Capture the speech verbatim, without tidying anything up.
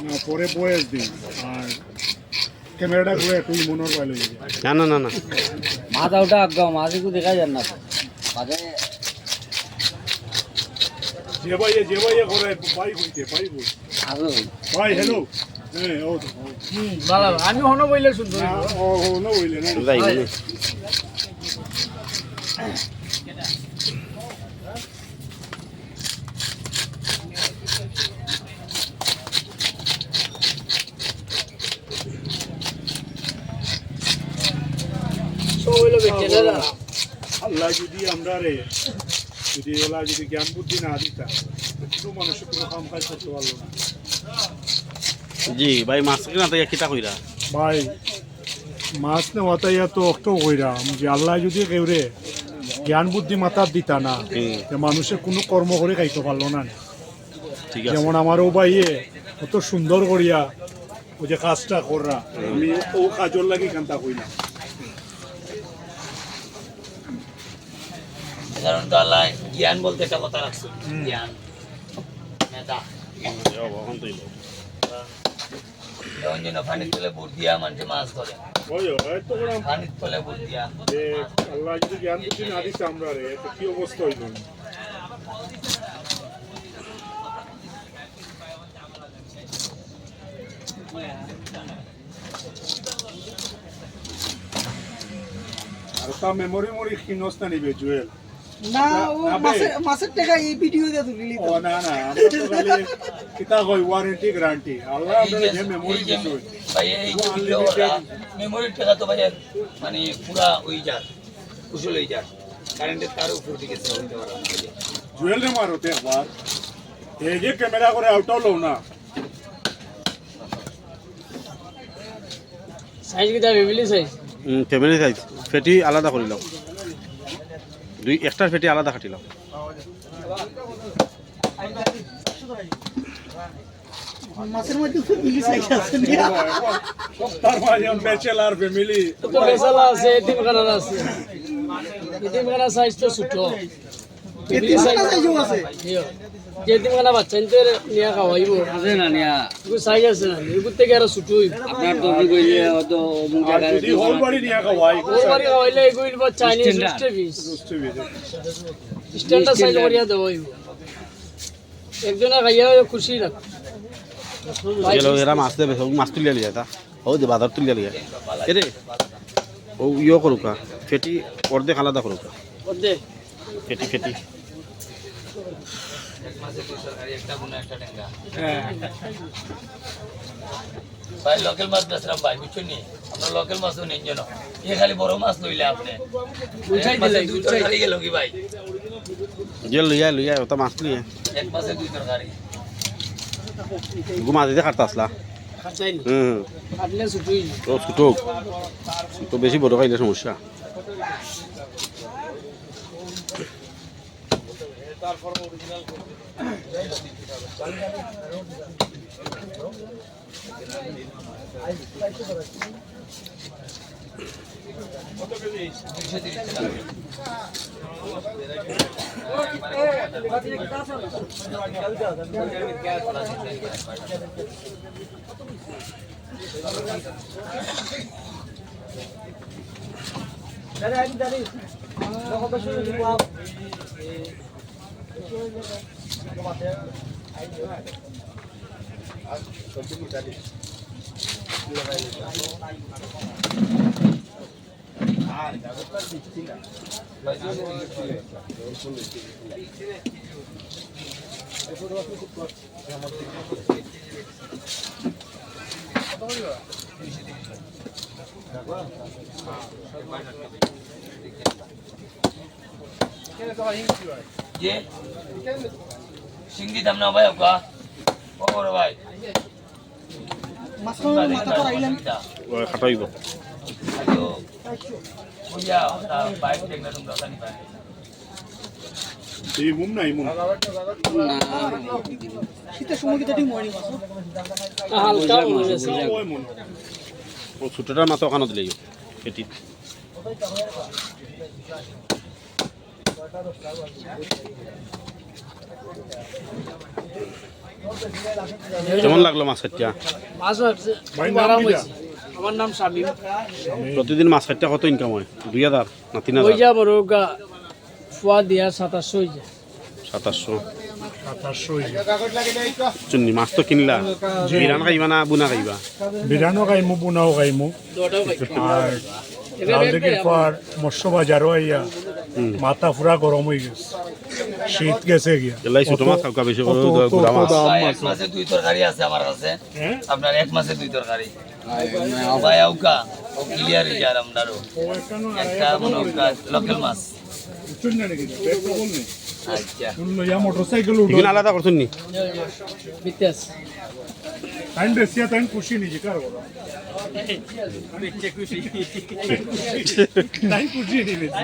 না, পরে বয়স দিন। আর ক্যামেরাটা ঘুরে একটু মনোর বাইরে হয়ে যাবে। না, না, না, না। মাথা ওটা আগাও, মাঝে তো দেখা যায় না। মাঝে যে ভাই, যে ভাই করে, ভাই বলতে, ভাই বল। আরো ভাই, হ্যালো। হ্যাঁ, ও তো, ও। হুম, ভালো। আমি হনো বইলে শুনবো। না, ও, ও, না বইলে, না। যাই বলে। সব হইলো বেচে না। আল্লাহ যদি আমরারে, যদি ওলা যদি জ্ঞান বুদ্ধি না দিতা, তো কোনো মানুষে কোনো কাম কাজ করতে পারলো না। জি ভাই, মাছ কিনা তাই কিতা কইরা? ভাই, মাছ নেওয়াতাইয়া তো অক্ত কইরাম যে আল্লাহ যদি কেউরে জ্ঞান বুদ্ধি মাথাত দিতা না, হুম। তে মানুষে কোনো কর্ম করে খাইতে পারলো না। ঠিক আছে। যেমন আমার ও ভাইয়ে কত সুন্দর করিয়া ওই যে কাজটা কররা, আমি ও কাজর লাগি কান্তা কই না। কারণ তো আল্লাহ জ্ঞান বলতে একটা কথা রাখছে, হুম। জ্ঞান, মেধা। হুম, যাও, এখন তুই যাও। যেমন যেন পানির তলে বুট দিয়া মানুষে মাছ ধরে। ওই, ওই তো ওরা পানির তলে বুট দিয়া যে মাছ ধরে। আল্লাহ যদি জ্ঞান বুদ্ধি না দিছে আমরারে, তো কি অবস্থা হইল? আর তা মেমোরি মরি ক্ষীণস্তা নিবে, জুয়েল। না, ও না, বে। মাছের, মাছের টাকা এই ভিডিও দিয়া তুলি নিতাম। ও, না, না, আমরা তো খালি কিতা কই, ওয়ারেন্টি গ্যারান্টি। আল্লাহ এই আপনারা যে, যে মেমোরি এই যে, দিছে। ভাই, এই যে ও ভিডিও আনলিমিটেড। ওরা, মেমোরির টাকা তো ভাই, মানে, পুরা ওই যার, কুশল ওই যার। কারেন্টের তারও উপর দিকে সেল হইতে পারে না। জুয়েল রে মারো তে একবার। এই যে ক্যামেরা করে আউটটাও লও না। সাইজ কিতা, ফ্যামিলি সাইজ? হুম, ফ্যামিলি সাইজ। ফেটি আলাদা করিলাম। দুই, একটা ফেটি আলাদা কাটিলাম। মাছের মধ্যে ফ্যামিলি সাইজ আছে নি? তার মানে ব্যাচেলার ফ্যামিলি। তো ব্যাচেলার আছে, এতিমখানার আছে। এতিমখানার সাইজ তো ছোট। এতিমখানা সাইজও আছে। ইয়ো। যে এতিমখানা বাচ্চা নিতে নিয়া খাওয়াইবো। আছে না নিয়া? এগুলো সাইজ আছে না? এগুলো থেকে আরো ছোট হইব। আপনার তো কি কইলে হয়তো অমুক আর জায়গায় যদি হল বাড়ি নিয়া খাওয়াই, হল বাড়ি খাওয়াইলে এগুলো হইব Chinese standard. Roasted piece. Roasted piece. Standard size করিয়া দেওয়া হইব। একজনে খাইয়া খুশি না। গেল এরা মাছ দেবে, সব মাছ তুলিয়া লিয়া তা। ও যে বাজার তুলিয়া লিয়া। এরে, ও ইয়ো করুকা, ফেটি অর্ধেক আলাদা করুকা। অর্ধেক? Fatty, fatty. হ্যাঁ। ভাই, লোকাল মাছ বেচরাম ভাই, বুঝছইন নি? আমরা লোকাল মাছও নেই যেন। এ খালি বড় মাছ লইলে আপনি। বুঝাই এক মাছে দিলাই, দুই বুঝাই। তরকারি গেল কি ভাই? যে লইয়া, লইয়া, ওটা মাছ লইয়া। এক মাছে দুই তরকারি। ঘুমা দিতে কাটতা আসলা। কাটতাই নি? হুম। কাটলে ছুটুই। ও, ছুটুক। তো বেশি বড় খাইলে সমস্যা। যে সিঙ্গি দাম না ভাই, ওকা। ও বড় ভাই। মাছ মাথা তো রাখলাম। ওই খাটাইব। আইও। ওইয়া, ওটা বাইক দেখলে তোমরা জানি পারে। এই মুম না, এই মুম। না। শীতের সময় কিতা ঠিক মর্নিং আছে? হালকা মনে আছে। ওই মুম। ও ছোটটার মাথা ওখানে দিলেই পেটি। কেমন লাগলো মাছ কাটিয়া? মাছ মারছে, খুব আরাম হয়েছে। আমার নাম শামীম। প্রতিদিন মাছ কাটিয়া কত ইনকাম হয়? দুই হাজার না তিন হাজার? ওই যা বড় গা ফুয়া দিয়া সাতাশশো হয়ে যায়। সাতাশশো। সাতাশশো। চুন্নি মাছ তো কিনলা, বিরান খাইবা না বুনা খাইবা? বিরানও খাইমু, বুনাও খাইমু। আর লালদিঘির পার মৎস্য বাজারও আইয়া মাথা পুরা গরম হয়ে গেছে, শীত গেছে গিয়া। এলাই ছোট মাছ খাওয়া বেশি করে, অত, অত, গুড়া অত মাছ। দাম এক আছে। মাসে দুই তরকারি আছে আমার কাছে। হ্যাঁ? আপনার এক মাসে দুই তরকারি। ভাই আউকা, ও ক্লিয়ার হয়ে যায় আমরারও। একটা মনে হয় লোকাল মাছ। বুঝছেন না নাকি? পেট্রোল নেই। আচ্ছা। শুনলো, ইয়া মোটরসাইকেল উঠো। ইগুন আলাদা করছুন নি? বিত্তাস। টাইম বেশি, টাইম খুশি নিজে কার বড়। টাইম খুশি নি বেশি।